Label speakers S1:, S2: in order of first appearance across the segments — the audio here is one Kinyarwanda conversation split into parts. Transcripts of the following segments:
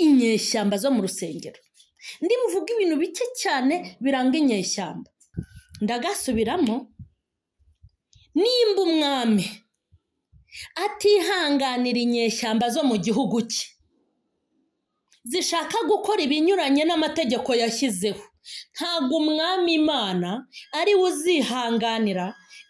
S1: Inyeshyamba zo mu rusengero, ndi buvuge ibintu bike cyane biranga inyeshyamba. Ndagasubiramo, nimba umwami atihanganira inyeshyamba zo mu gihugu cye zishaka gukora ibinyuranye n'amategeko yashyizeho, ntabwo umwami Imana ari we uzihanganira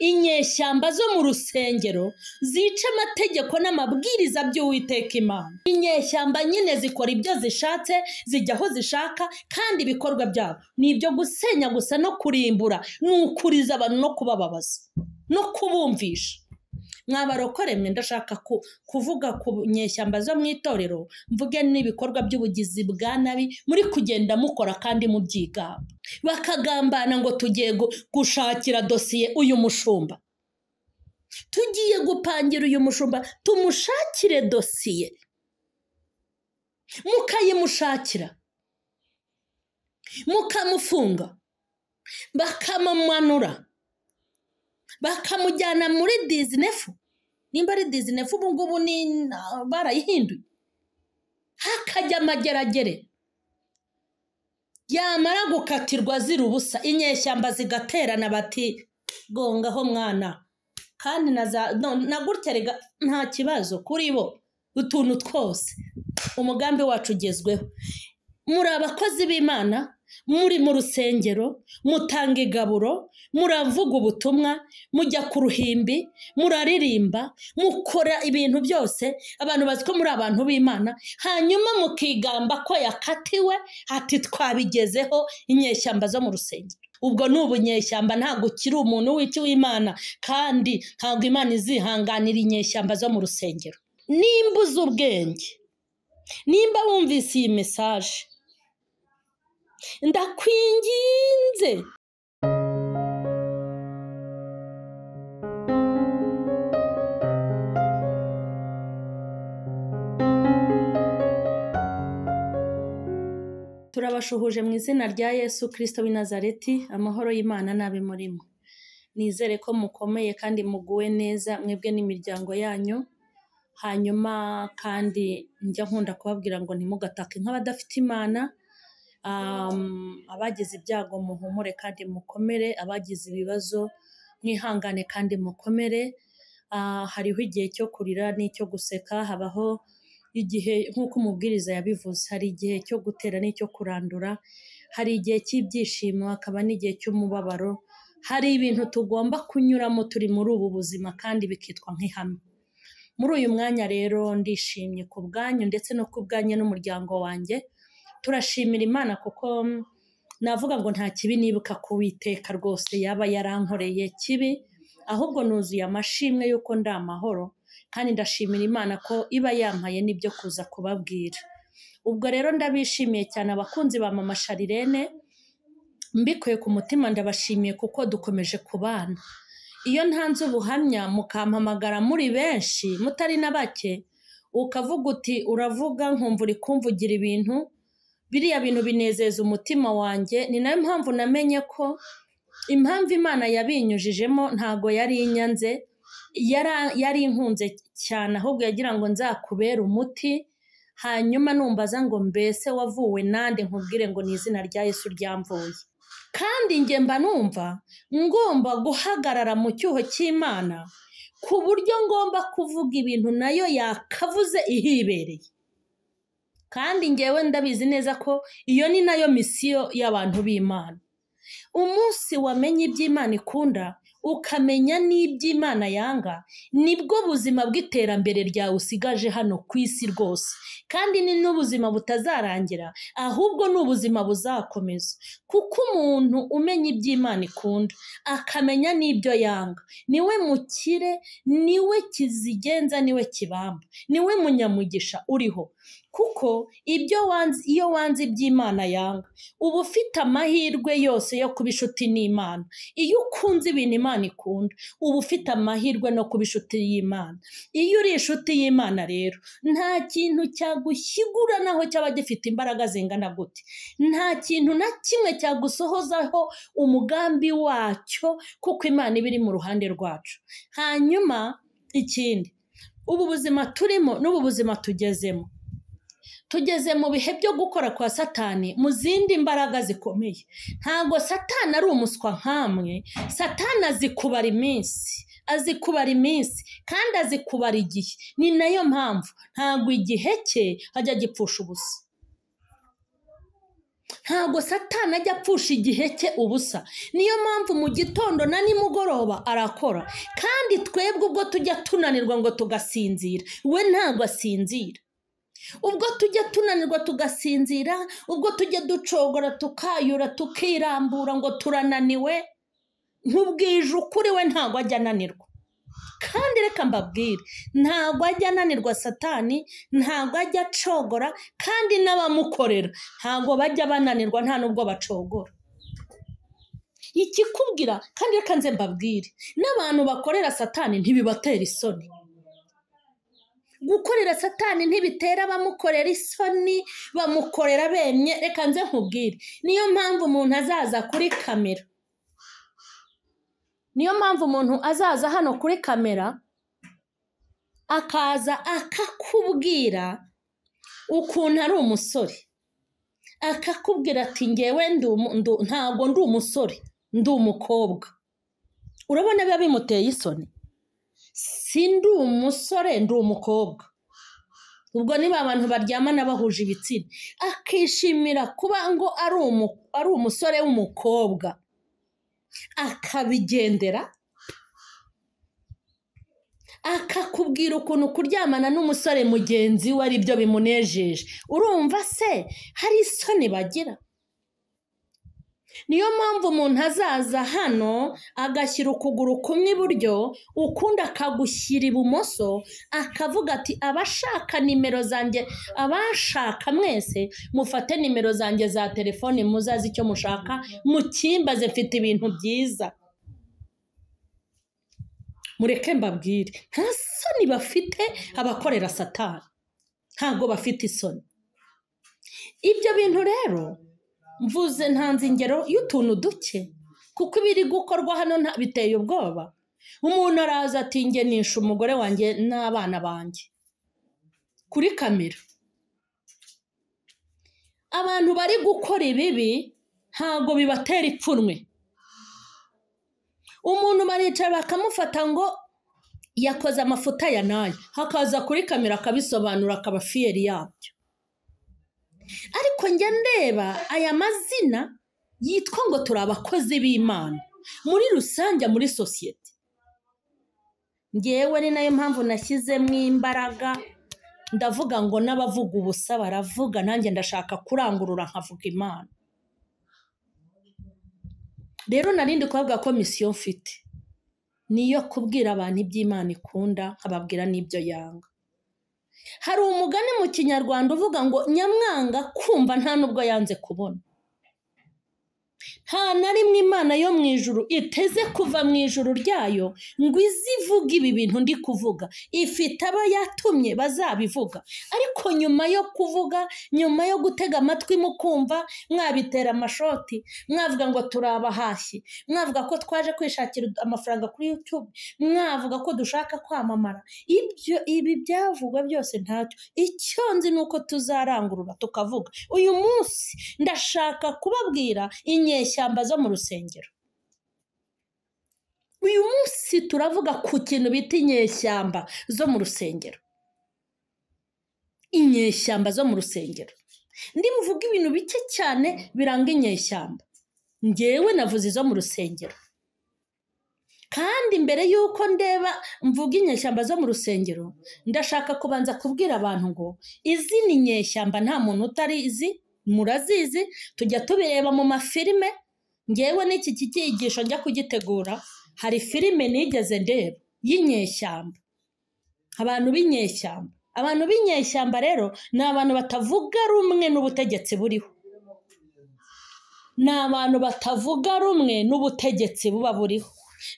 S1: inyeshyamba zo mu rusengero zica amategeko n'amabwiriza by'Uwiteka Imana. Inyeshyamba nyine zikora ibyo zishatse, zijya aho zishaka, kandi ibikorwa byabo ni ibyo gusenya gusa no kurimbura, ni ukuriza abantu no kubababaza no kubumvisha. Mwabarokore mwe, ndashaka kuvuga ku nyeshyamba zo mu itorero, mvuge n'ibikorwa by'ubugizi bwa nabi muri kugenda mukora kandi mubyigamba. Bakagambana ngo tugiye gushakira dosiye uyu mushumba, tugiye gupangira uyu mushumba tumushakire dosiye, mukayimushakira, mukamufunga, bakamumanura, bakamujyana muri dizinefu. Nimba ari dizinefu ubu ngubu ni barayihinduye, hakajya amageragere. Yamara gukatirwa azira ubusa, inyeshyamba zigaterana bati gongaho mwana, kandi na gutya rega nta kibazo kuri bo, utuntu twose umugambi wacu ugezweho. Muri abakozi b'Imana, muri mu rusengero, mutanga igaburo, muravuga ubutumwa, mujya ku ruhimbi, muraririmba, mukora ibintu byose, abantu bazi ko muri abantu b'Imana, hanyuma mukigamba ko yakatiwe, ati twabigezeho. Inyeshyamba zo mu rusengero, ubwo ni ubunyeshyamba, ntabwo ukiri umuntu w'iki w'Imana, kandi ntabwo Imana izihanganira inyeshyamba zo mu rusengero. Nimba uzi ubwenge, nimba wumvise iyi message, ndakwinginze turabashuhuje mu izina rya Yesu Kristo w'i Nazareti. Amahoro y'Imana n'abe murimo. Nizere ko mukomeye kandi muguwe neza mwebwe n'imiryango yanyu. Hanyuma kandi njya nkunda kubabwira ngo ntimugatake nk'abadafite Imana. Abagize ibyago muhumure kandi mukomere, abagize ibibazo mwihangane kandi mukomere. Hariho igihe cyo kurira n'icyo guseka, habaho igihe nk'uko umubwiriza yabivuze, hari igihe cyo gutera n'icyo kurandura, hari igihe cy'ibyishimo hakaba n'igihe cy'umubabaro. Hari ibintu tugomba kunyuramo turi muri ubu buzima kandi bikitwa nk'ihame. Muri uyu mwanya rero ndishimye ku bwanyu ndetse no ku bwanyu n'umuryango wanjye. Turashimira Imana kuko navuga ngo nta kibi nibuka ku Uwiteka rwose yaba yarankoreye kibi, ahubwo nuzuye amashimwe y'uko ndi amahoro, kandi ndashimira Imana ko iba yampaye n'ibyo kuza kubabwira. Ubwo rero ndabishimiye cyane abakunzi ba Mama Sharirene, mbikuye ku mutima ndabashimiye kuko dukomeje kubana. Iyo ntanze ubuhamya mukampamagara muri benshi mutari na bake, ukavuga uti uravuga nkumva uri kumvugira ibintu, biriya bintu binezeza umutima wanjye. Ni nayo mpamvu namenye ko impamvu Imana yabinyujijemo ntago yari inyanze, yari inkunze cyane, ahubwo yagira ngo nzakubere umuti. Hanyuma numbaza ngo mbese wavuwe nande, nkubwire ngo ni izina rya Yesu ryamvuye. Kandi njye mba numva ngomba guhagarara mu cyuho cy'Imana, ku buryo ngomba kuvuga ibintu nayo yakavuze ihibereye. Kandi ngewe ndabizi neza ko iyo ni nayo misiyo y'abantu b'Imana. Umunsi wamenye iby'Imana ikunda, ukamenya n'iby'Imana yanga, nibwo buzima bw'iterambere ryawe usigaje hano ku isi rwose. Kandi ni n'ubuzima butazarangira, ahubwo ni ubuzima buzakomeza. Kuko umuntu umenya iby'Imana ikunda, akamenya n'ibyo yanga, niwe mukire, niwe kizigenza, niwe kibamba, niwe munyamugisha uriho. Kuko ibyo wanze, iyo wanze iby'Imana yanga, uba ufite amahirwe yose yo kuba inshuti n'Imana. Iyo ukunze ibintu Imana ikunda, uba ufite amahirwe no kuba inshuti y'Imana. Iyo uri inshuti y'Imana rero, nta kintu cyagushyigura naho cyaba gifite imbaraga zingana gute, nta kintu na kimwe cyagusohozaho umugambi wacyo, kuko Imana iba iri mu ruhande rwacu. Hanyuma ikindi, ubu buzima turimo n'ubu buzima tugezemo, Tugeze mu bihe byo gukora kwa Satani mu zindi mbaraga zikomeye. Ntabwo Satani ari umuswa nkamwe, Satani azi kubara iminsi, azi kubara iminsi kandi azi kubara igihe. Ni nayo mpamvu ntabwo igihe cye ajya gipfusha ubusa. Ntabwo Satani ajya apfusha igihe cye ubusa. Niyo mpamvu mu gitondo na nimugoroba arakora. Kandi twebwe ubwo tujya tunanirwa ngo tugasinzira, we ntabwo asinzira. Ubwo tujya tunanirwa tugasinzira, ubwo tujya ducogora tukayura tukirambura ngo turananiwe, nkubwije ukuri we ntabwo ajya ananirwa. Kandi reka mbabwire, ntabwo ajya ananirwa Satani, ntabwo ajya acogora, kandi n'abamukorera ntabwo bajya bananirwa, nta nubwo bacogora. Ikikubwira, kandi reka nze mbabwire, n'abantu bakorera Satani ntibibatera isoni. Gukorera Satani ntibitera abamukorera isoni, bamukorera bemye. Reka nze nkubwire, niyo mpamvu umuntu azaza kuri kamera, niyo mpamvu umuntu azaza hano kuri kamera akaza akakubwira ukuntu ari umusore, akakubwira ati ngewe ntabwo ndi umusore, ndi umukobwa. Urabona biba bimuteye isoni. Si ndi umusore, ndi umukobwa. Ubwo niba abantu baryamana bahuje ibitsina, akishimira kuba ngo ari umusore w'umukobwa, akabigendera, akakubwira ukuntu kuryamana n'umusore mugenzi we ari byo bimunejeje. Urumva se hari isoni bagira? Niyo mpamvu umuntu azaza hano agashyira ukuguru kumwe iburyo, ukundi akagushyira ibumoso, akavuga ati abashaka nimero zanjye, abashaka mwese mufate nimero zanjye za telefone, muzaze icyo mushaka mukimbaze, mfite ibintu byiza. Mureke mbabwire, nta soni bafite abakorera Satani, ntabwo bafite isoni. Ibyo bintu rero mvuze ntanze ingero y'utuntu duke, kuko ibiri gukorwa hano biteye ubwoba. Umuntu araza ati nge nishe umugore wanjye n'abana banjye kuri kamera. Abantu bari gukora ibibi ntabwo bibatera ipfunwe. Umuntu baricara bakamufata ngo yakoze amafuta ya nayo, hakaza kuri kamera akabisobanura, akaba fiyeri yabyo. Ariko njya ndeba aya mazina yitwa ngo turi abakozi b'Imana muri rusange muri sosiyete. Ngewe ni nayo mpamvu nashyizemo imbaraga, ndavuga ngo n'abavuga ubusa baravuga, nanjye ndashaka kurangurura nkavuga Imana. Rero narindi kuvuga ko misiyo mfite niyo kubwira abantu iby'Imana ikunda, nkababwira n'ibyo yanga. Hari umugani mu Kinyarwanda uvuga ngo nyamwanga kumva nta nubwo yanze kubona. Nta na rimwe Imana yo mu ijuru iteze kuva mu ijuru ryayo ngo izivuge ibi bintu ndi kuvuga. Ifite abo yatumye bazabivuga. Ariko nyuma yo kuvuga, nyuma yo gutega amatwi mukumva, mwabitera amashoti, mwavuga ngo turabahashye, mwavuga ko twaje kwishakira amafaranga kuri YouTube, mwavuga ko dushaka kwamamara, ibyo ibi byavugwa byose ntacyo. Icyo nzi ni uko tuzarangurura tukavuga. Uyu munsi ndashaka kubabwira inyeshyamba zo mu rusengero. Uyu munsi turavuga ku kintu bita inyeshyamba zo mu rusengero. Inyeshyamba zo mu rusengero. Ndi buvuge ibintu bike cyane biranga inyeshyamba. Ngewe navuze izo mu rusengero. Kandi mbere y'uko ndeba mvuga inyeshyamba zo mu rusengero, ndashaka kubanza kubwira abantu ngo izi ni inyeshyamba nta muntu utarizi, murazizi, tujya tubireba mu mafilime. Ngewe n'iki cyigisho njya kugitegura, hari filime nigeze ndeba y'inyeshyamba. Abantu b'inyeshyamba, abantu b'inyeshyamba rero ni abantu batavuga rumwe n'ubutegetsi buriho. Ni abantu batavuga rumwe n'ubutegetsi buba buriho,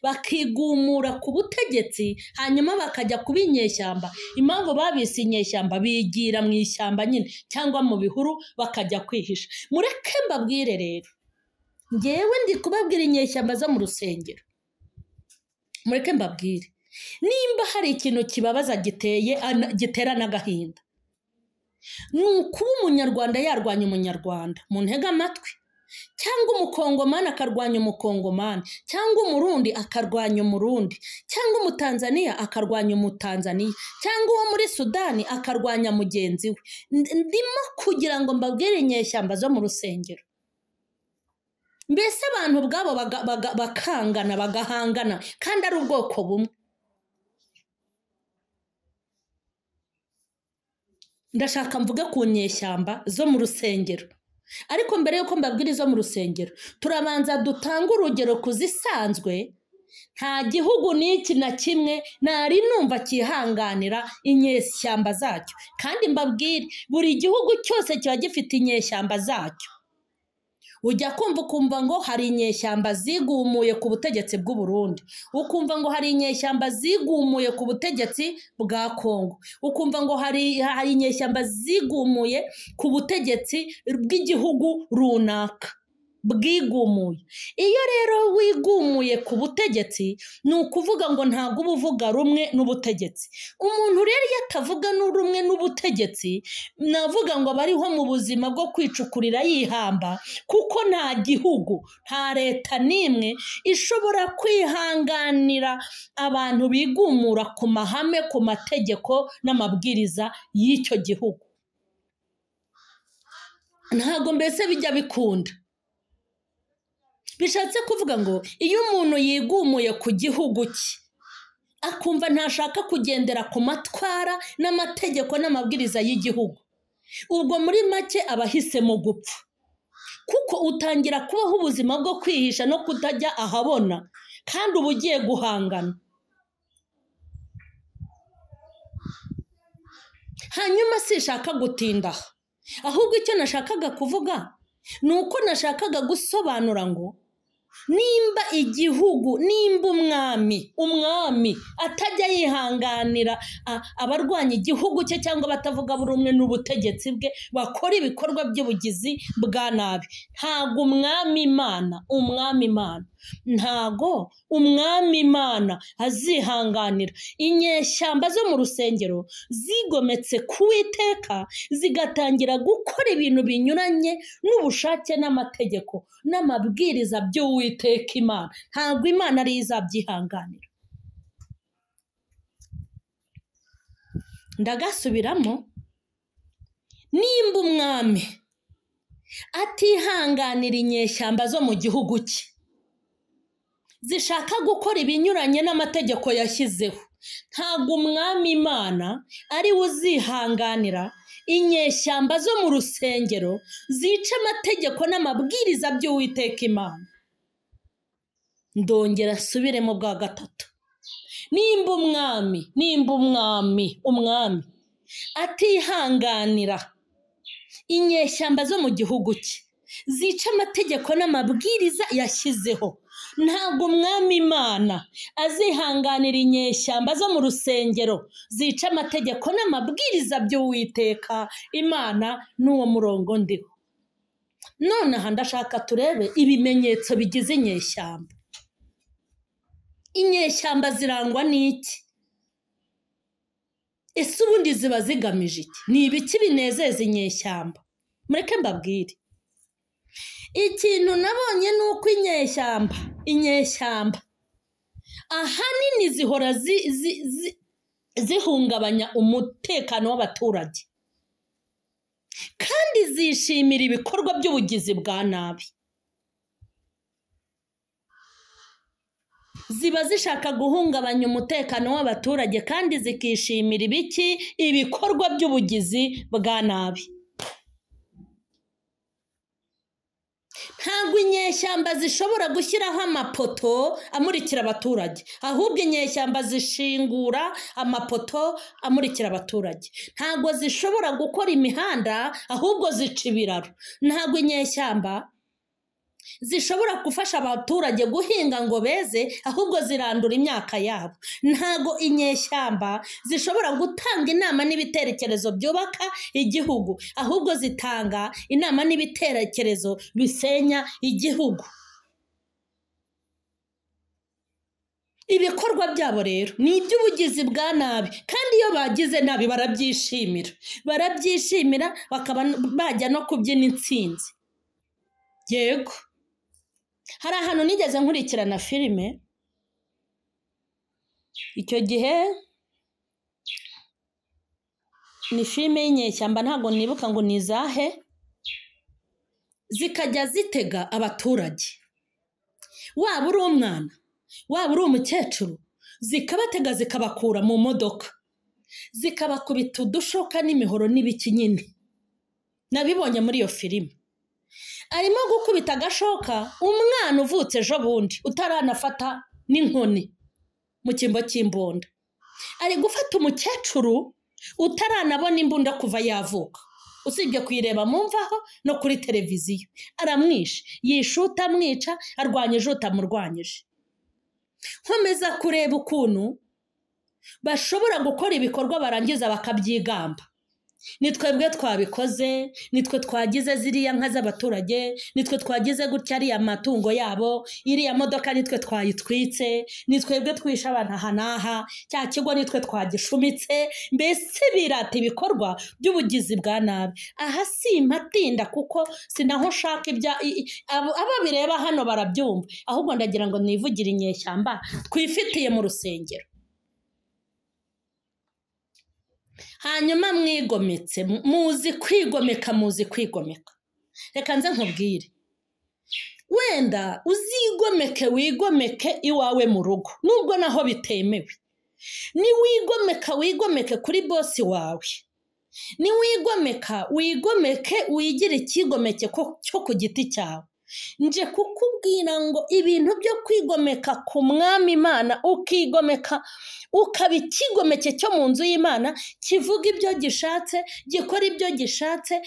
S1: bakigumura ku butegetsi, hanyuma bakajya kuba inyeshyamba. Impamvu babise inyeshyamba, bigira mu ishyamba nyine cyangwa mu bihuru bakajya kwihisha. Mureke mbabwire rero, ngewe ndi kubabwira inyeshyamba zo mu rusengero. Mureke mbabwire, nimba hari ikintu kibabaza giteye gitera n'agahinda, Ni ukuba umunyarwanda yarwanya umunyarwanda, mu ntege amatwi, cyangwa umukongomani akarwanya umukongomani, cyangwa umurundi akarwanya umurundi, cyangwa umutanzaniya akarwanya umutanzaniya, cyangwa uwo muri Sudani akarwanya mugenzi we. Ndimo kugira ngo mbabwire inyeshyamba zo mu rusengero. Mbese abantu ubwabo bakangana, bagahangana, kandi ari ubwoko bumwe. Ndashaka mvuge ku nyeshyamba zo mu rusengero. Ariko mbere yuko mbabwira izo mu rusengero, turabanza dutange urugero ku zisanzwe. Nta gihugu n'iki na kimwe nari numva cyihanganira inyeshyamba zacyo. Kandi mbabwire, buri gihugu cyose kiba gifite inyeshyamba zacyo. Ujya kumva ukumva ngo hari inyeshyamba zigumuye ku butegetsi bw'u Burundi, ukumva ngo hari inyeshyamba zigumuye ku butegetsi bwa Kongo, ukumva ngo hari inyeshyamba zigumuye ku butegetsi bw'igihugu runaka bwigumuye. Iyo rero wigumuye ku butegetsi, ni ukuvuga ngo ntabwo uba uvuga rumwe n'ubutegetsi. Umuntu rero iyo atavuga rumwe n'ubutegetsi, navuga ngo aba ariho mu buzima bwo kwicukurira yihamba, kuko nta gihugu, nta leta n'imwe ishobora kwihanganira abantu bigumura ku mahame, ku mategeko n'amabwiriza y'icyo gihugu. Ntabwo mbese bijya bikunda. Bishatse kuvuga ngo iyo umuntu yigumuye ku gihugu cye, akumva ntashaka kugendera ku matwara n'amategeko n'amabwiriza y'igihugu, ubwo muri make aba ahisemo gupfa. Kuko utangira kubaho ubuzima bwo kwihisha no kutajya ahabona, kandi uba ugiye guhangana. Hanyuma sishaka gutinda aha, ahubwo icyo nashakaga kuvuga ni uko nashakaga gusobanura ngo nimba igihugu, nimba umwami atajya yihanganira abarwanya igihugu cye cyangwa abatavuga rumwe n'ubutegetsi bwe, bakora ibikorwa by'ubugizi bwa nabi, ntago umwami Imana, ntago umwami Imana azihanganira inyeshyamba zo mu rusengero zigometse ku Uwiteka, zigatangira gukora ibintu binyuranye n'ubushake n'amategeko n'amabwiriza by'Uwiteka Imana. Ntabwo Imana ariyo izabyihanganira. Ndagasubiramo, nimba umwami atihanganira inyeshyamba zo mu gihugu cye zishaka gukora ibinyuranye n'amategeko yashyizeho, ntabwo umwami Imana ari we uzihanganira inyeshyamba zo mu rusengero zica amategeko n'amabwiriza by'Uwiteka Imana. Ndongera asubiremo bwa gatatu, nimba umwami atihanganira inyeshyamba zo mu gihugu cye zica amategeko n'amabwiriza yashyizeho, ntabwo umwami Imana azihanganira inyeshyamba zo mu rusengero zica amategeko n'amabwiriza by'Uwiteka Imana. N'uwo murongo ndiho nonaha ndashaka turebe ibimenyetso bigize inyeshyamba. Inyeshyamba zirangwa n'iki? Ese ubundi ziba zigamije iki? Ni ibiki binezeza inyeshyamba? Mureke mbabwire. Ikintu nabonye ni uko inyeshyamba ahanini zihora zihungabanya umutekano w'abaturage, kandi zishimira ibikorwa by'ubugizi bwa nabi. Ziba zishaka guhungabanya umutekano w'abaturage kandi zikishimira ibiki? Ibikorwa by'ubugizi bwa nabi. Ntabwo inyeshyamba zishobora gushyiraho amapoto amurikira abaturage, ahubwo inyeshyamba zishingura amapoto amurikira abaturage. Ntabwo zishobora gukora imihanda, ahubwo zica ibiraro. Ntabwo inyeshyamba zishobora gufasha abaturage guhinga ngo beze, ahubwo zirandura imyaka yabo. Ntabwo inyeshyamba zishobora gutanga inama n'ibitekerezo byubaka igihugu, ahubwo zitanga inama n'ibitekerezo bisenya igihugu. Ibikorwa byabo rero ni iby'ubugizi bwa nabi, kandi iyo bagize nabi barabyishimira, barabyishimira bakaba bajya no kubyina intsinzi. Yego, hari ahantu nigeze nkurikirana filime, icyo gihe ni filime y'inyeshyamba, ntabwo nibuka ngo ni izahe, zikajya zitega abaturage, waba uri umwana waba uri umukecuru, zikabatega zikabakura mu modoka, zikabakubita udushoka n'imihoro n'ibiki nyine. Nabibonye muri iyo filime. Arimo gukubita agashoka umwana uvutse ejo bundi utaranafata n'inkoni mu cyimbo cy'imbunda, ari gufata umukecuru utaranabona imbunda kuva yavuka, usibye kuyireba mu mvaho no kuri televiziyo. Aramwishe, yishuta amwica, arwanyije utamurwanyije. Nkomeza kureba ukuntu bashobora gukora ibikorwa barangiza bakabyigamba. Ni twebwe twabikoze, nitwe twagize ziriya nka z'abaturage, nitwe twagize gutya ariya matungo yabo, iriya modoka nitwe twayitwitse, ni twebwe twishe abantu aha n'aha, cya kigo nitwe twagishumitse. Mbese birata ibikorwa by'ubugizi bwa nabi. Aha simpatinda kuko sinaho nshaka ibya abo bireba hano barabyumva, ahubwo ndagira ngo nivugire inyeshyamba twifitiye mu rusengero. Hanyuma mwigometse, muzi kwigomeka, muzi kwigomeka. Reka nze nkubwire, wenda uzigomeke wigomeke iwawe mu rugo, nubwo naho bitemewe. Ni wigomeka wigomeke kuri bosi wawe, ni wigomeka wigomeke wigire ikigomeke cyo ku giti cyawe. Nje kukubwira ngo ibintu byo kwigomeka ku mwami Imana, ukigomeka ukaba ikigomeke cyo mu nzu y'Imana, kivuga ibyo gishatse, gikora ibyo gishatse,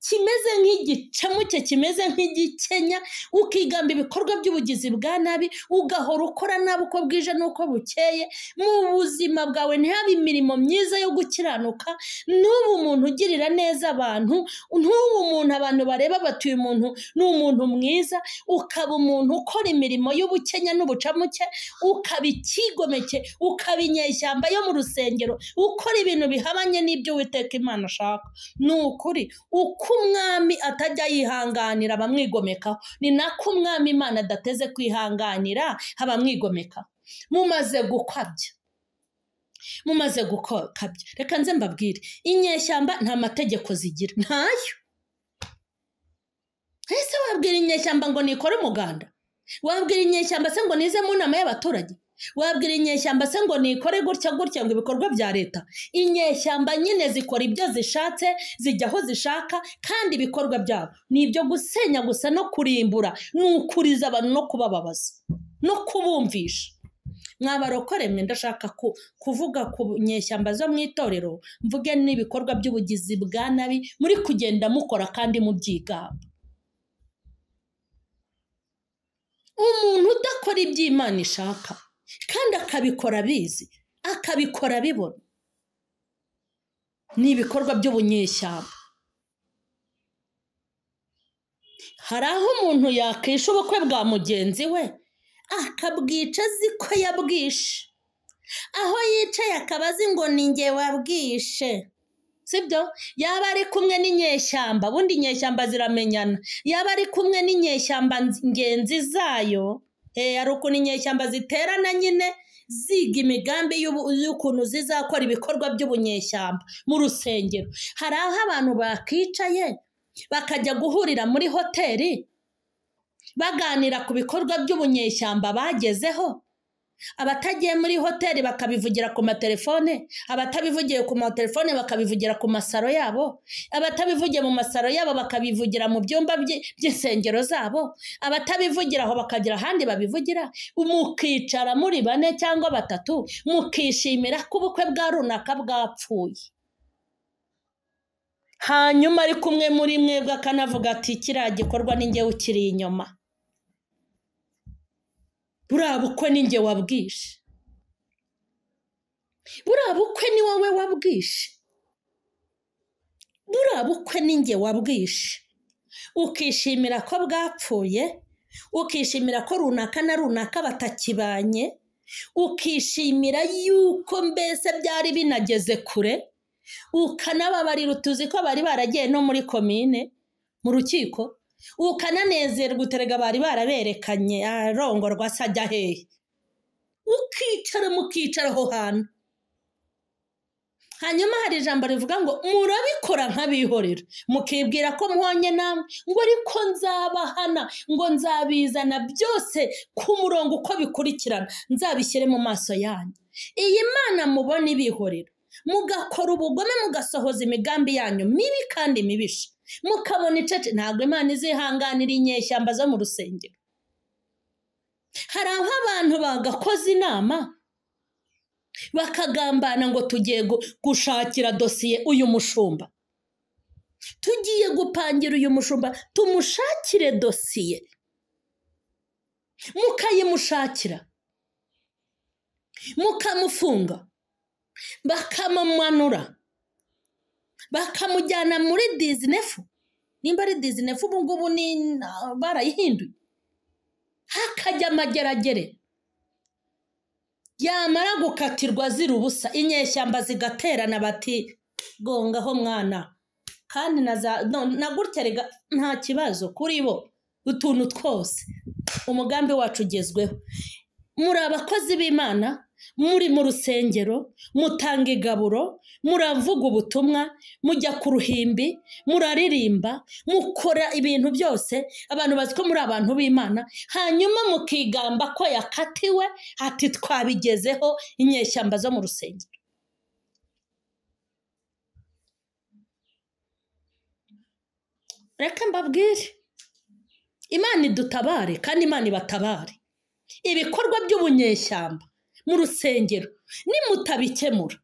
S1: kimeze nk'igicamuke, kimeze nk'igikenya, ukigamba ibikorwa by'ubugizi bwa nabi, ugahora ukora nabi uko bwije n'uko bukeye. Mu buzima bwawe ntihabe imirimo myiza yo gukiranuka, n'ubu umuntu ugirira neza abantu, n'ubu umuntu abantu bareba bati uyu muntu ni umuntu mwiza, ukaba umuntu ukora imirimo y'ubukenya n'ubucamuke, ukaba ikigomeke, ukaba inyeshyamba yo mu rusengero, ukora ibintu bihabanye n'ibyo Uwiteka Imana ashaka. Ni ukuri, uko umwami atajya yihanganira abamwigomekaho, ni nako umwami Imana adateze kwihanganira abamwigomekaho. Mumaze gukabya, mumaze gukabya. Reka nze mbabwire, inyeshyamba nta mategeko zigira, ntayo. Ese wabwira inyeshyamba ngo nikore umuganda? Wabwira inyeshyamba se ngo nize mu nama y'abaturage? Wabwira inyeshyamba se ngo nikore gutya gutya ngo ibikorwa bya leta? Inyeshyamba nyine zikora ibyo zishatse, zijya aho zishaka, kandi ibikorwa byabo ni ibyo gusenya gusa no kurimbura, ni ukuriza abantu no kubababaza no kubumvisha. Mwabarokore mwe, ndashaka kuvuga ku nyeshyamba zo mu itorero, mvuge n'ibikorwa by'ubugizi bwa nabi muri kugenda mukora kandi mubyigamba. Umuntu udakora iby'Imana ishaka kandi akabikora abizi, akabikora abibona, ni ibikorwa by'ubunyeshyamba. Hari aho umuntu yakisha ubukwe bwa mugenzi we akabwica azi ko yabwishe, aho yicaye akaba azi ngo ni njye wabwishe, sibyo? Yaba ari kumwe n'inyeshyamba, ubundi inyeshyamba ziramenyana, yaba ari kumwe n'inyeshyamba ngenzi zayo, hari ukuntu inyeshyamba ziterana nyine ziga imigambi y'ukuntu zizakora ibikorwa by'ubunyeshyamba mu rusengero. Hari aho abantu bakicaye bakajya guhurira muri hoteli baganira ku bikorwa by'ubunyeshyamba bagezeho, abatagiye muri hoteli bakabivugira ku matelefone, abatabivugiye ku matelefone bakabivugira ku masaro yabo, abatabivugiye mu masaro yabo bakabivugira mu byumba by'insengero zabo, abatabivugira aho bakagira ahandi babivugira. Mukicara muri bane cyangwa batatu mukishimira ko ubukwe bwa runaka bwapfuye, hanyuma ari kumwe muri mwebwe akanavuga ati kiriya gikorwa ni njye ukiri inyuma, buriya bukwe ni njye wabwishe, buriya bukwe ni wowe wabwishe, buriya bukwe ni njye wabwishe. Ukishimira ko bwapfuye, ukishimira ko runaka na runaka batakibanye, Ukishimira yuko mbese byari binageze kure, ukanababarira, utuzi ko bari baragiye no muri komine mu rukiko, ukananezerwa uterega bari baraberekanye arongorwa se ajya hehe, ukicara mukicara aho hantu. Hanyuma hari ijambo rivuga ngo murabikora nk'abihorera, mukibwira ko muhonye namwe, ngo ariko nzabahana, ngo nzabizana byose ku murongo uko bikurikirana, nzabishyire mu maso yanyu. Iyi Mana mubona ibihorera, mugakora ubugome, mugasohoza imigambi yanyu mibi kandi mibisha, mukabona icece. Ntabwo Imana izihanganira inyeshyamba zo mu rusengero. Hari aho abantu bagakoze inama bakagambana ngo tugiye gushakira dosiye uyu mushumba, tugiye gupangira uyu mushumba tumushakire dosiye, mukayimushakira, mukamufunga, bakamumanura, bakamujyana muri dizinefu, nimba ari dizinefu ubu ngubu ni barayihinduye, hakajya amageragere. Yamara gukatirwa azira ubusa, inyeshyamba zigaterana bati gongaho mwana, kandi na gutya rega nta kibazo kuri bo, utuntu twose umugambi wacu ugezweho. Muri abakozi b'Imana, muri mu rusengero, mutanga igaburo, muravuga ubutumwa, mujya ku ruhimbi, muraririmba, mukora ibintu byose, abantu bazi ko muri abantu b'Imana, hanyuma mukigamba ko yakatiwe, ati twabigezeho, inyeshyamba zo mu rusengero. Reka mbabwire, Imana idutabare kandi Imana ibatabare. Ibikorwa by'ubunyeshyamba mu rusengero nimutabikemura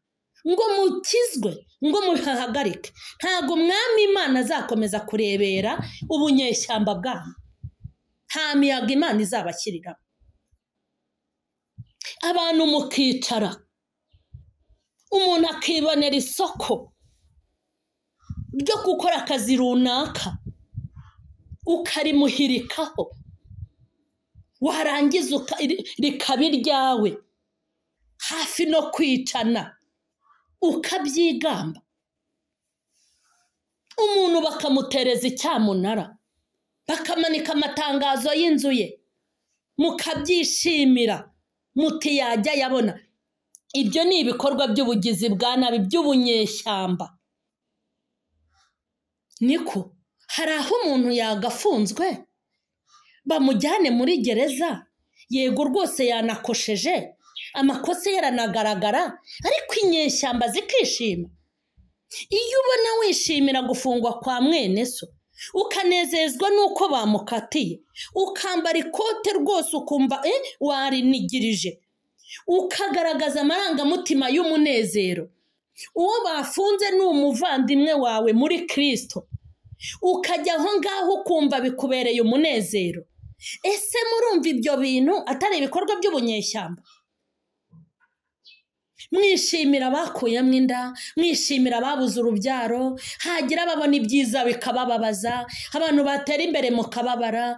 S1: ngo mukizwe, ngo muhahagarike, ntabwo Umwami Imana azakomeza kurebera ubunyeshyamba bwanyu. Nta miyaga Imana izabashyiriramo. Abantu mukicara, umuntu akibonera isoko ryo gukora akazi runaka, ukarimuhirikaho, warangiza rikaba iryawe, hafi no kwicana, ukabyigamba. Umuntu bakamutereza icyamunara, bakamanika amatangazo y'inzu ye, mukabyishimira, muti yajya yabona. Ibyo ni ibikorwa by'ubugizi bwa nabi by'ubunyeshyamba. Niko hari aho umuntu yagafunzwe bamujyane muri gereza, yego rwose yanakosheje, amakosa yaranagaragara, ariko inyeshyamba zikishima. Iyo ubona wishimira gufungwa kwa mwene so, ukanezezwa nuko bamukatiye, ukambara ikote rwose ukumva warinigirije, ukagaragaza amarangamutima y'umunezero, uwo bafunze ni umuvandimwe wawe muri Kristo, ukajya aho ngaho ukumva bikubereye umunezero. Ese murumva ibyo bintu atari ibikorwa by'ubunyeshyamba? Mwishimira abakuyemo inda, mwishimira ababuze urubyaro, hagira ababona ibyiza bikabababaza, abantu batera imbere mukababara,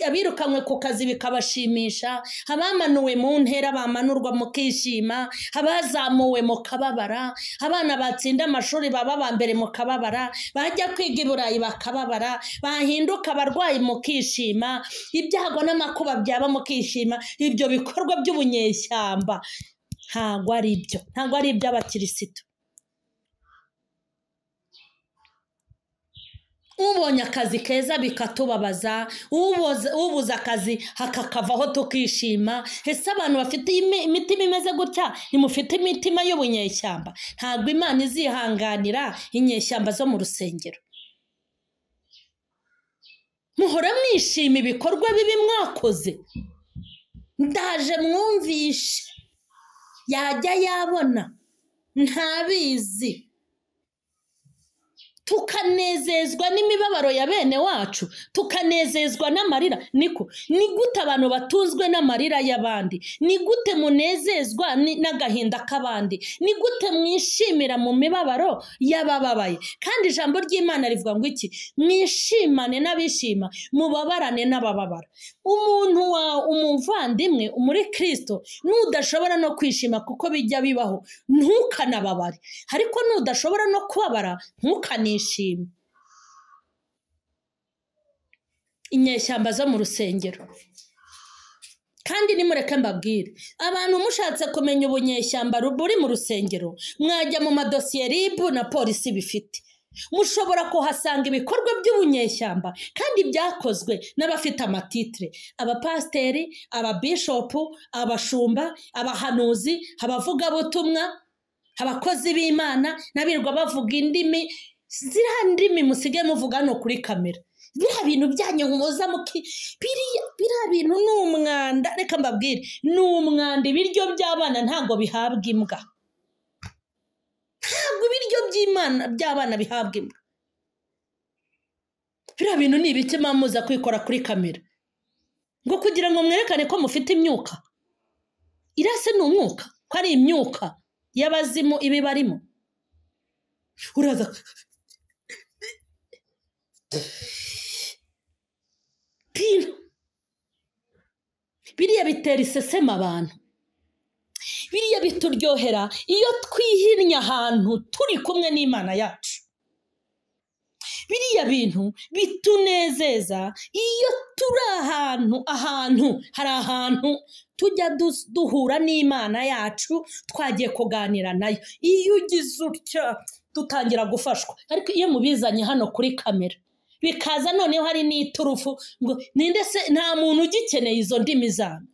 S1: abirukanwe ku kazi bikabashimisha, abamanuwe mu ntera bamanurwa mukishima, abazamuwe mukababara, abana batsinda amashuri baba aba mbere mukababara, bajya kwiga i Burayi bakababara, bahinduka abarwayi mukishima, ibyago n'amakuba byaba mukishima. Ibyo bikorwa by'ubunyeshyamba ntabwo ari ibyo, ntabwo ari iby'abakirisitu. Ubonye akazi keza bikatubabaza, ubuze akazi hakakavaho tukishima. Ese abantu bafite imitima imeze gutya, ntimufite imitima y'ubunyeshyamba? Ntabwo Imana izihanganira inyeshyamba zo mu rusengero. Muhora mwishima ibikorwa bibi mwakoze. Ndaje mwumvishe, yajya yabona ntabizi. Tukanezezwa n'imibabaro ya bene wacu, tukanezezwa n'amarira. Niko ni gute abantu batunzwe n'amarira y'abandi? Ni gute munezezwa n'agahinda k'abandi? Ni gute mwishimira mu mibabaro y'abababaye? Kandi ijambo ry'Imana rivuga ngo iki? Mwishimane n'abishima, mubabarane n'abababara. Umuntu wa umuvandimwe muri Kristo nudashobora no kwishima kuko bijya bibaho, ntukanababare. Ariko nudashobora no kubabara, ntukanishime. Inyeshyamba zo mu rusengero. Kandi nimureke mbabwire, abantu mushatse kumenya ubunyeshyamba buri mu rusengero, mwajya mu madosiye RIB na polisi bifite. Mushobora kuhasanga ibikorwa by'ubunyeshyamba kandi byakozwe n'abafite amatitire, abapasiteri, ababishopu, abashumba, abahanuzi, abavugabutumwa, abakozi b'Imana n'abirirwa bavuga indimi. Ziriya ndimi musigaye muvuga hano kuri kamera, biriya bintu byanyu muza muki, biriya bintu ni umwanda. Reka mbabwire, ni umwanda. Ibiryo by'abana ntabwo bihabwa imbwa, ntabwo ibiryo by'Imana by'abana bihabwa imbwa. Biriya bintu ni ibiki muza kwikora kuri kamera ngo kugira ngo mwerekane ko mufite imyuka? Irase ni umwuka, ko ari imyuka y'abazimu ibibarimo. Uraza biriya bitera iseseme abantu, biriya bituryohera iyo twihinnye ahantu turi kumwe n'Imana yacu. Biriya bintu bitunezeza iyo turi ahantu hari ahantu tujya duhura n'Imana yacu, twagiye kuganira nayo. Iyo ugize utya dutangira gufashwa. Ariko iyo mubizanye hano kuri kamera bikaza noneho hari n'iturufu ngo ninde se, nta muntu ugikeneye izo ndimi zanyu.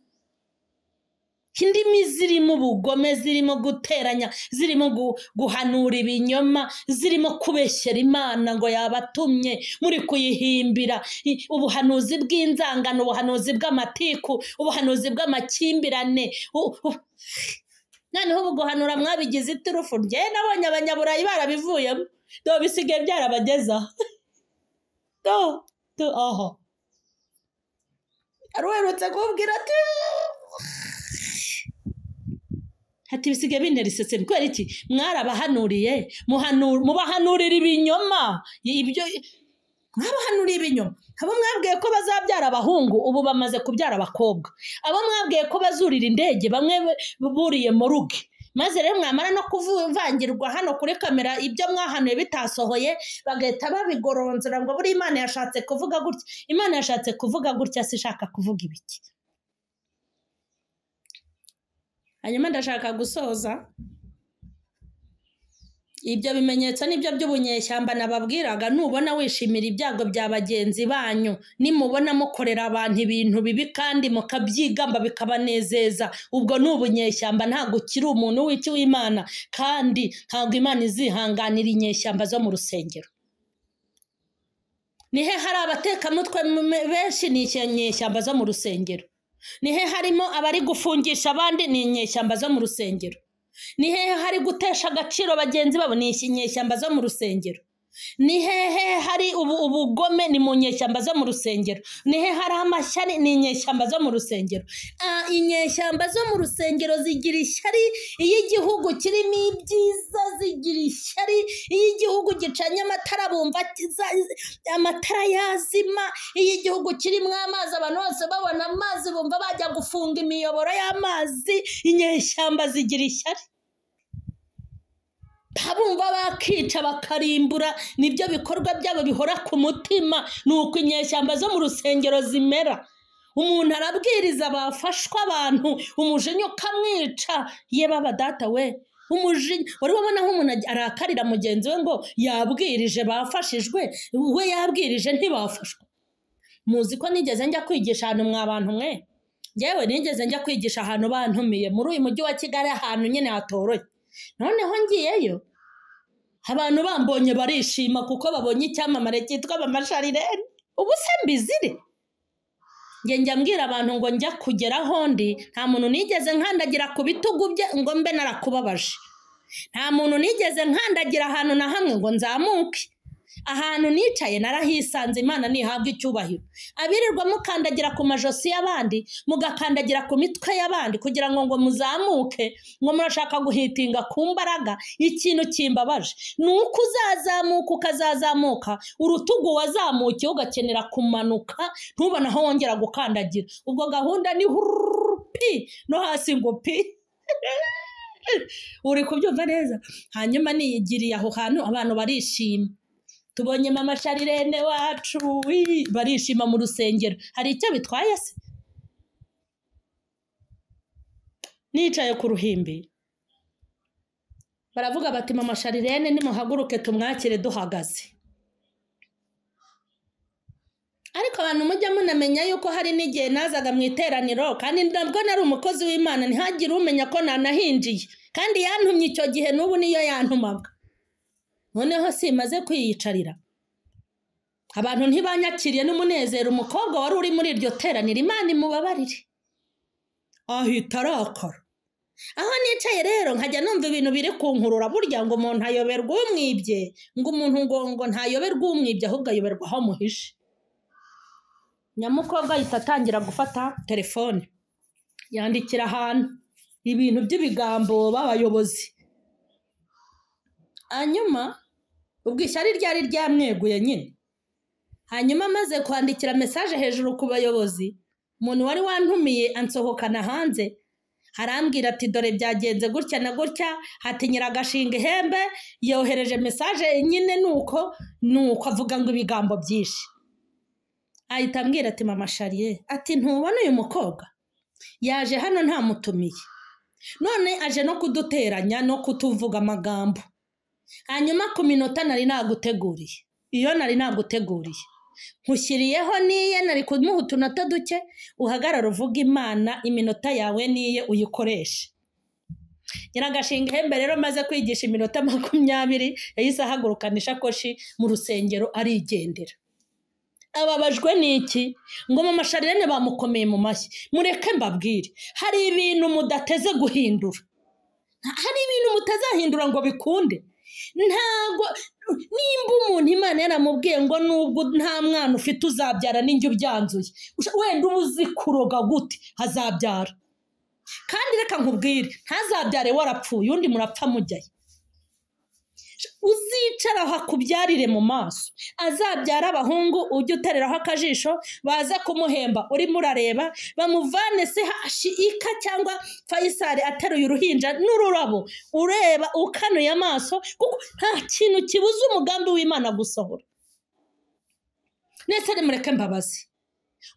S1: Indimi zirimo ubugome, zirimo guteranya, zirimo guhanura ibinyoma, zirimo kubeshyera Imana ngo yabatumye, muri kuyihimbira ubuhanuzi bw'inzangano, ubuhanuzi bw'amatiku, ubuhanuzi bw'amakimbirane. Noneho ubu guhanura mwabigize iturufu. Njye nabonye abanyaburayi barabivuyemo, do bisigaye byarabageza do do aho aruherutse kubwira ati bisigaye bintera isesemi. Kubera iki? Mwarabahanuriye, mubahanurira ibinyoma. Ibyo mwabahanuriye ibinyoma. Abo mwabwiye ko bazabyara abahungu, ubu bamaze kubyara abakobwa. Abo mwabwiye ko bazurira indege, bamwe buriye mu ruge. Maze rero mwamara no kuvangirwa hano kuri kamera ibyo mwahanuye bitasohoye, bagahita babigoronzora ngo buri Imana yashatse kuvuga gutya. Imana yashatse kuvuga gutya, si ishaka kuvuga ibiki. Hanyuma ndashaka gusoza ibyo bimenyetso nibyo by'ubunyeshyamba nababwiraga. Nubona wishimira ibyago bya bagenzi banyu, nimubona mukorera abantu ibintu bibi kandi mukabyigamba bikabanezeza, ubwo ni ubunyeshyamba. Ntabwo ukiri umuntu w'iki w'Imana, kandi ntabwo Imana izihanganira inyeshyamba zo mu rusengero. Nihe hari abatekamutwe benshi? Ni inyeshyamba zo mu rusengero. Nihe harimo abari gufungisha abandi? Ni inyeshyamba zo mu rusengero. Ni hehe hari gutesha agaciro bagenzi babo? Ni inyeshyamba zo mu rusengero. Ni hehe hari ubugome? Ni mu nyeshyamba zo mu rusengero. Ni hehe hari amashyari? Ni inyeshyamba zo mu rusengero. Inyeshyamba zo mu rusengero zigira ishyari iyo igihugu kirimo ibyiza, zigira ishyari iyo igihugu gicanye amatara, bumva amatara yazima. Iyo igihugu kirimo amazi, abantu bose babona amazi, bumva bajya gufunga imiyoboro y'amazi. Inyeshyamba zigira ishyari, bumva bakica bakarimbura. Nibyo bikorwa byabo bihora ku mutima. Nuko inyeshyamba zo mu rusengero zimera. Umuntu arabwiriza bafashwa abantu, umujinya ukamwica. Ye baba data we, umujinya wari wabona aho umuntu arakarira mugenzi we ngo yabwirije bafashijwe, we yabwirije ntibafashwa. Muzi ko nigeze njya kwigisha ahantu mwa bantu mwe, njyewe nigeze njya kwigisha ahantu bantumiye muri uyu mujyi wa Kigali, ahantu nyine hatoroye. Noneho ngiyeyo abantu bambonye barishima kuko babonye icyamamare cyitwa Mama Sharirene. Ubu se mbizire? Njye njya mbwira abantu ngo njya kugera aho ndi, nta muntu nigeze nkandagira ku bitugu bye ngo mbe narakubabaje. Nta muntu nigeze nkandagira ahantu na hamwe ngo nzamuke. Ahantu nicaye narahisanze, Imana ntihabwa icyubahiro. Abirirwa mukandagira ku majosi y'abandi, mugakandagira ku mitwe y'abandi kugira ngo muzamuke, ngo murashaka guhitinga ku mbaraga. Ikintu kimbabaje ni uko uzazamuka ukazazamuka urutugu wazamukiye ugakenera kumanuka, ntubone aho wongera gukandagira. Ubwo gahunda ni pi no hasi ngo pi. Uri kubyumva neza? Hanyuma niyigiriye aho hantu abantu barishima, tubonye mama Sharirene wacu, barishima mu rusengero. Hari icyo bitwaye se? Nicaye ku ruhimbi baravuga bati mama Sharirene nimuhaguruke tumwakire duhagaze. Ariko abantu mujya munamenya yuko hari n'igihe nazaga mu iteraniro, kandi nabwo nari umukozi w'Imana, ntihagire umenya ko nanahinjiye, kandi yantumye icyo gihe, n'ubu niyo yantumaga. Noneho simaze kwiyicarira, abantu ntibanyakiriye n'umunezero. Umukobwa wari uri muri iryo teraniro, Imana imubabarire, ahita arakara. Aho nicaye rero nkajya numva ibintu biri kunkurura. Burya ngo umuntu ayoberwa umwibye, ngo umuntu ngo ntayoberwa umwibye, ahubwo ayoberwa aho muhishe. Nyamukobwa ahita atangira gufata telefone, yandikira ahantu ibintu by'ibigambo b'abayobozi. Hanyuma ubwo ishyari ryari ryamweguye nyine. Hanyuma amaze kwandikira message hejuru ku bayobozi, umuntu wari wantumiye ansohokana hanze, arambwira ati dore byagenze gutya na gutya, ati Nyiragashinga ihembe yohereje message nyine nuko avuga ngo ibigambo byinshi. Ahita ambwira ati mama Shariye, ati ntubona uyu mukobwa yaje hano ntamutumiye, none aje no kuduteranya no kutuvuga amagambo. Hanyuma ku minota nari naguteguriye, iyo nari naguteguriye nkushyiriyeho niye, nari kumuha utunota duke, uhagarara uvuga Imana, iminota yawe niye uyikoreshe. Nyiragashinga ihembe rero maze kwigisha iminota 20, yahise ahagurukana ishakoshi mu rusengero arigendera. Ababajwe n'iki? Ngo mama Sharirene bamukomeye mu mashyi. Mureke mbabwire, hari ibintu mudateze guhindura, hari ibintu mutazahindura ngo bikunde. Ntago nimba umuntu Imana yaramubwiye ngo nubwo nta mwana ufite uzabyara n'injye ubyanzuye, wenda uba uzi kuroga gute azabyara. Kandi reka nkubwire, ntazabyare warapfuye, undi murapfa mujyayo. Uzicara aho akubyarire mu maso, azabyara abahungu ujye utereraho akajisho, baze kumuhemba urimo urareba, bamuvane se ika cyangwa Fayisari ateruye uruhinja n'ururabo, ureba ukanuye amaso, kuko nta kintu kibuza umugambi w'Imana gusohora. Nese mureke mbabazi,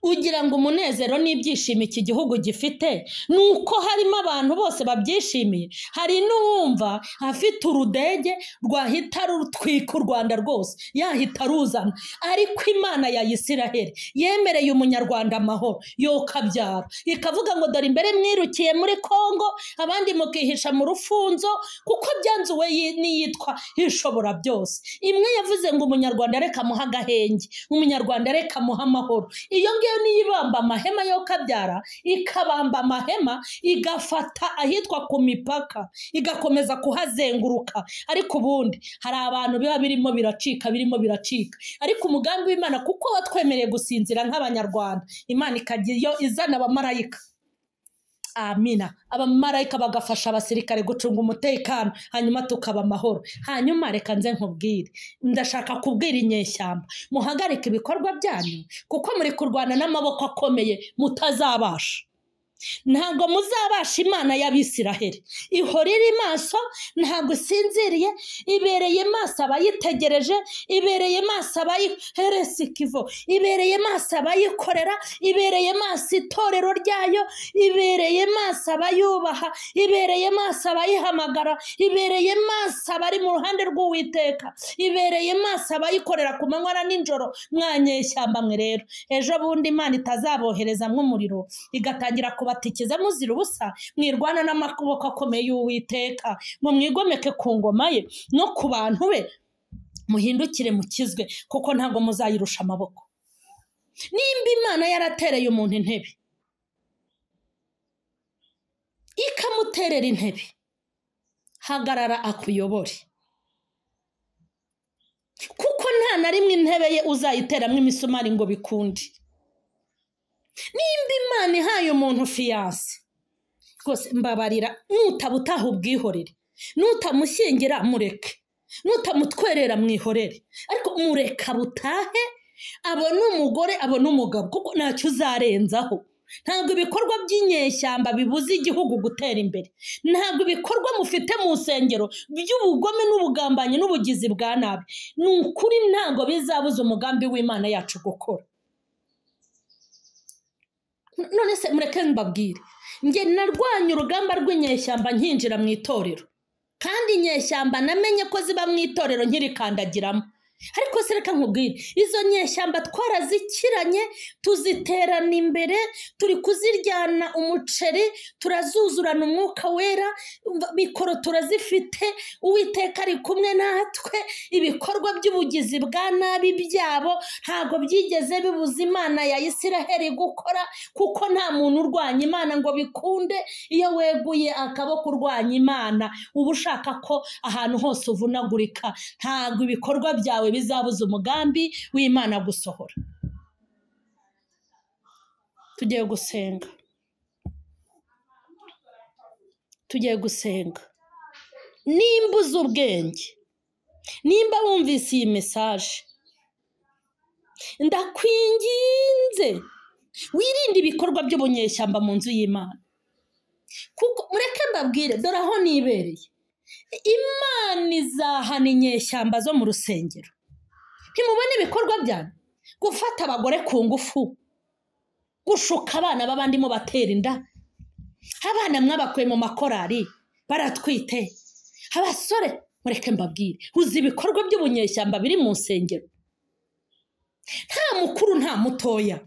S1: ugira ngo umunezero n'ibyishimo iki gihugu gifite nuko harimo abantu bose babyishimiye. Hari n'uwumva afite urudege rwahita rutwika u Rwanda rwose, yahita ruzana. Ariko Imana ya Isiraheli yemereye umunyarwanda amahoro yokabyara, ikavuga ngo dore imbere mwirukiye muri Kongo, abandi mukihisha mu rufunzo, kuko byanzuwe n'iyitwa ishobora byose. Imwe yavuze ngo umunyarwanda reka muha agahenge, umunyarwanda reka muha amahoro. Iyo ngiyo niyibamba amahema yo kabyara, ikabamba amahema, igafata ahitwa ku mipaka, igakomeza kuhazenguruka. Ariko ubundi hari abantu biba birimo biracika, birimo biracika. Ariko umugambi w'Imana, kuko watwemereye gusinzira nk'abanyarwanda, Imana ikajya iyo izana abamarayika, amina, abamarayika bagafasha abasirikare gucunga umutekano, hanyuma tukaba amahoro. Hanyuma reka nze nkubwire, ndashaka kubwira inyeshyamba, muhagarike ibikorwa byanyu, kuko muri kurwana n'amaboko akomeye mutazabasha. Ntabwo muzabasha Imana y'Abisiraheli. Ihora iri maso, ntabwo isinziriye, ibereye maso abayitegereje, ibereye maso abayiheresikivo, ibereye maso abayikorera, ibereye maso itorero ryayo, ibereye maso abayubaha, ibereye maso abayihamagara, ibereye maso abari mu ruhande rw'Uwiteka, ibereye maso abayikorera ku manywa na nijoro. Mwanyeshyamba mwe rero, ejo bundi Imana itazabohereza mw'umuriro, igatangira kubatikiza muzira ubusa, mwirwana n'amaboko akomeye y'Uwiteka, ngo mwigomeke ku ngoma ye no ku bantu be, muhindukire mukizwe, kuko ntabwo muzayirusha amaboko. Nimba Imana yaratereye umuntu intebe, ikamuterera intebe, hagarara akuyobore. Kuko nta na rimwe intebe ye uzayiteramo imisumari ngo bikunde. Nimba Imana ihaye umuntu fiyanse, rwose mbabarira, nutabutaha ubwihorere, nutamushyingira mureke, nutamutwerera mwihorere, ariko mureka butahe, abone umugore abone umugabo, kuko ntacyo uzarenzaho. Ntabwo ibikorwa by'inyeshyamba bibuza igihugu gutera imbere. Ntabwo ibikorwa mufite mu nsengero by'ubugome n'ubugambanyi n'ubugizi bwa nabi, ni ukuri ntabwo bizabuza umugambi w'Imana yacu gukora. None se mureke mbabwire, njye narwanye urugamba rw'inyeshyamba nkinjira mu itorero, kandi inyeshyamba namenye ko ziba mu itorero nkirikandagiramo. Ariko se reka nkubwire, izo nyeshyamba twarazikiranye, tuziterana imbere, turi kuziryana umuceri, turazuzurana umwuka wera, mikoro turazifite, Uwiteka ari kumwe natwe. Ibikorwa by'ubugizi bwa nabi byabo ntabwo byigeze bibuza Imana ya Isiraheli gukora, kuko nta muntu urwanya Imana ngo bikunde. Iyo weguye akaboko urwanya Imana, uba ushaka ko ahantu hose uvunagurika. Ntabwo ibikorwa byawe bizabuza umugambi w'Imana gusohora. Tugiye gusenga, tugiye gusenga. Nimba uzi ubwenge, nimba wumvise iyi mesaje, ndakwinginze wirinde ibikorwa by'ubunyeshyamba mu nzu y'Imana. Kuko mureke mbabwire, dore aho nibereye, Imana izahana inyeshyamba zo mu rusengero. Ntimubone ibikorwa byanyu, gufata abagore ku ngufu, gushuka abana b'abandi mubatera inda, abana mwabakuye mu makorari baratwite, abasore. Mureke mbabwire, uzi ibikorwa by'ubunyeshyamba biri mu nsengero, nta mukuru nta mutoya,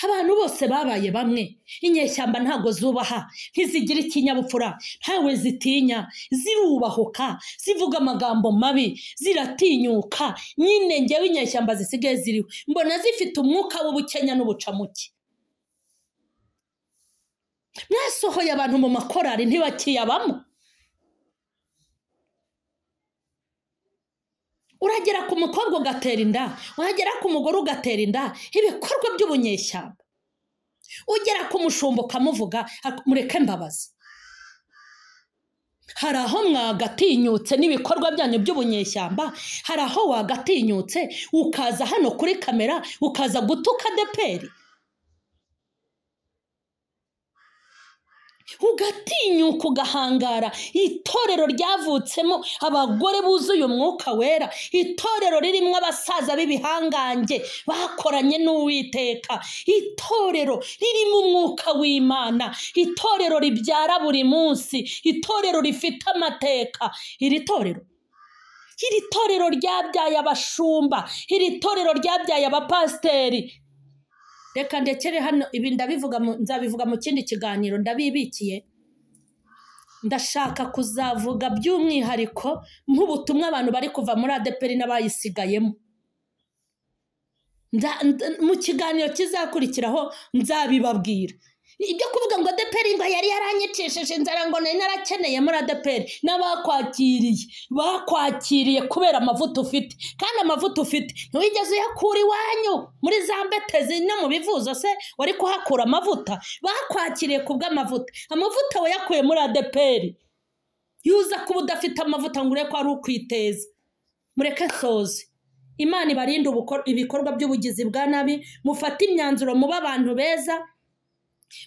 S1: abantu bose babaye bamwe. Inyeshyamba ntabwo zubaha, ntizigira ikinyabupfura, ntawe zitinya, zirubahuka, zivuga amagambo mabi, ziratinyuka. Nyine ngewe inyeshyamba zisigaye ziriho mbona zifite umwuka w'ubukenya n'ubucamuke. Mwasohoye abantu mu makorari ntibakiyabamo. Uragera ku mukobwa ugatera inda, wagera ku mugore ugatera inda, ibikorwa by'ubunyeshyamba. Ugera ku mushumba ukamuvuga, mureke mbabazi. Hari aho mwagatinyutse n'ibikorwa byanyu by'ubunyeshyamba, hari aho wagatinyutse ukaza hano kuri kamera ukaza gutuka ADEPR, ugatinyuka ugahangara itorero ryavutsemo abagore buzuye umwuka wera, itorero ririmo abasaza b'ibihangange bakoranye n'Uwiteka, itorero ririmo umwuka w'Imana, itorero ribyara buri munsi, itorero rifite amateka. Iri torero ryabyaye abashumba, iri torero ryabyaye abapasiteri. Reka ndekere hano, ibi ndabivuga, nzabivuga mu kindi kiganiro, ndabibikiye. Ndashaka kuzavuga by'umwihariko nk'ubutumwa abantu bari kuva muri ADEPR n'abayisigayemo. Mu kiganiro kizakurikiraho nzabibabwira. Ibyo kuvuga ngo ADEPR ngo yari yaranyicishije inzara, ngo nari narakeneye muri ADEPR, n'abakwakiriye bakwakiriye kubera amavuta ufite, kandi amavuta ufite ntiwigeze uyakura iwanyu muri za mbetezi no mu bivuzo se wari kuhakura amavuta. Bakwakiriye kubw'amavuta, amavuta wayakuye muri ADEPR. Yuza kuba udafite amavuta ngo ureke ko ari ukwiteza. Mureke soze. Imana ibarinde ibikorwa by'ubugizi bwa nabi, mufate imyanzuro, muba abantu beza.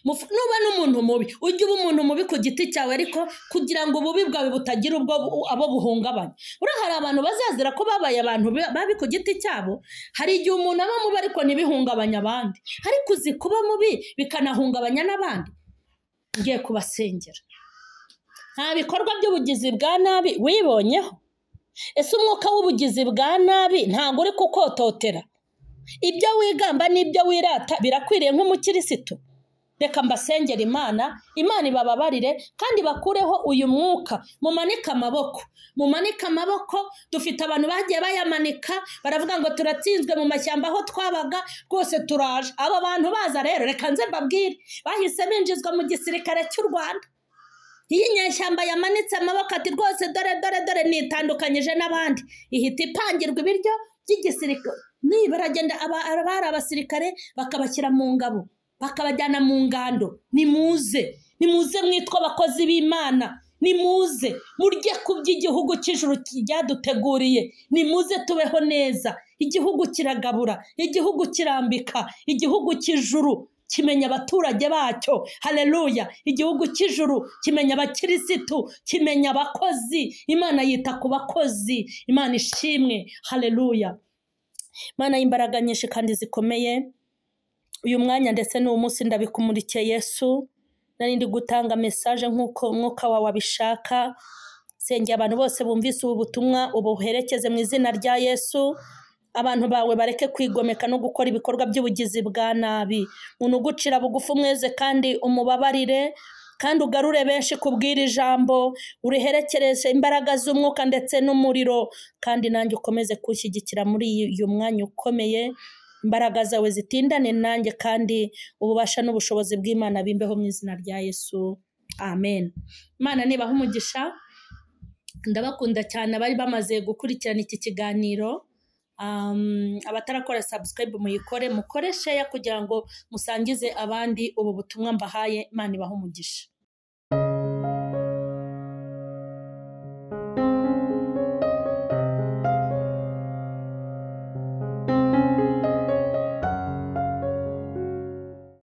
S1: Nuba n'umuntu mubi, ujye uba umuntu mubi ku giti cyawe, ariko kugira ngo ububi bwawe butagira ubwo abo buhungabanya. Uriya hari abantu bazazira ko babaye abantu babi ku giti cyabo. Hari igihe umuntu aba mubi ariko ntibihungabanye abandi, ariko uzi kuba mubi bikanahungabanya n'abandi. Ngiye kubasengera. Nta bikorwa by'ubugizi bwa nabi wibonyeho? Ese umwuka w'ubugizi bwa nabi ntabwo uri kukototera? Ibyo wigamba n'ibyo wirata birakwiriye nk'umukirisitu? Reka mbasengera Imana, Imana ibababarire kandi bakureho uyu mwuka. Mumanike amaboko, mumanike amaboko. Dufite abantu bagiye bayamanika baravuga ngo turatsinzwe mu mashyamba aho twabaga rwose turaje. Abo bantu baza rero, reka nze mbabwire, bahise binjizwa mu gisirikare cy'u Rwanda. Iyo inyeshyamba yamanitse amaboko ati rwose dore dore dore nitandukanyije n'abandi, ihita ipangirwa ibiryo by'igisirikare. Nibara agenda abari abasirikare bakabashyira mu ngabo, bakabajyana mu ngando. Nimuze, nimuze mwitwa abakozi b'Imana, nimuze murye ku by'igihugu cy'ijuru ryaduteguriye, nimuze tubeho neza. Igihugu kiragabura, igihugu kirambika, igihugu cy'ijuru kimenya abaturage bacyo. Haleluya! Igihugu cy'ijuru kimenya abakirisitu, kimenya abakozi. Imana yita ku bakozi. Imana ishimwe. Haleluya! Imana y'imbaraga nyinshi kandi zikomeye, uyu mwanya ndetse n'uwo munsi ndabikumurikiye Yesu. Nari ndi gutanga message nk'uko umwuka wawe abishaka. Sengera abantu bose bumvise ubu butumwa, ubuherekeze mu izina rya Yesu. Abantu bawe bareke kwigomeka no gukora ibikorwa by'ubugizi bwa nabi. Umuntu ugucira bugufi umweze kandi umubabarire, kandi ugarure benshi kubwira ijambo, uriherekereshe imbaraga z'umwuka ndetse n'umuriro. Kandi nanjye ukomeze kunshyigikira muri uyu mwanya ukomeye, imbaraga zawe zitindane nanjye, kandi ububasha n'ubushobozi bw'Imana bimbeho mu izina rya Yesu. Amen. Imana nibaha umugisha. Ndabakunda cyane abari bamaze gukurikirana iki kiganiro. Abatarakora subscribe muyikore, mukore share kugira ngo musangize abandi ubu butumwa mbahaye. Imana ibahe umugisha.